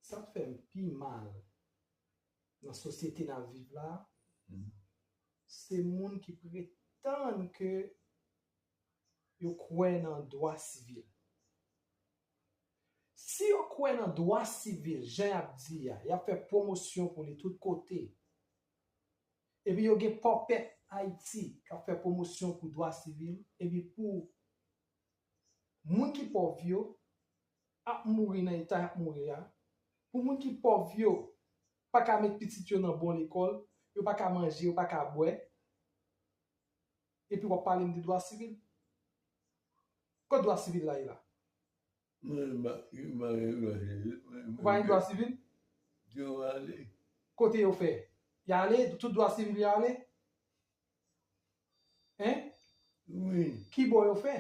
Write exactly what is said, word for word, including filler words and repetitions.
Sa k fè m pi mal nan sosyete n ap viv la, se moun ki pretann ke yo kwè nan dwa sivil. Si yo kwè nan dwa sivil, jan y ap di a, y ap fè pwomosyon pou li tout kote. Epi yo gen Puppet Haiti k ap fè pwomosyon pou dwa sivil, epi pou moun ki pòv yo ap mouri nan eta y ap mouri a, pou moun ki pòv yo pa ka met pitit yo nan bon lekòl, yo pa ka manje, yo pa ka bwè, epi w ap pale m de dwa sivil? Kot dwa sivil la ye la? Mwen, m pa, m pa gen dwa sivil. Ou pa gen dwa sivil? Yo ale. Kote yo fè? Y ale? Tout dwa sivil yo ale? Hein? Wi. Ki bò yo fè?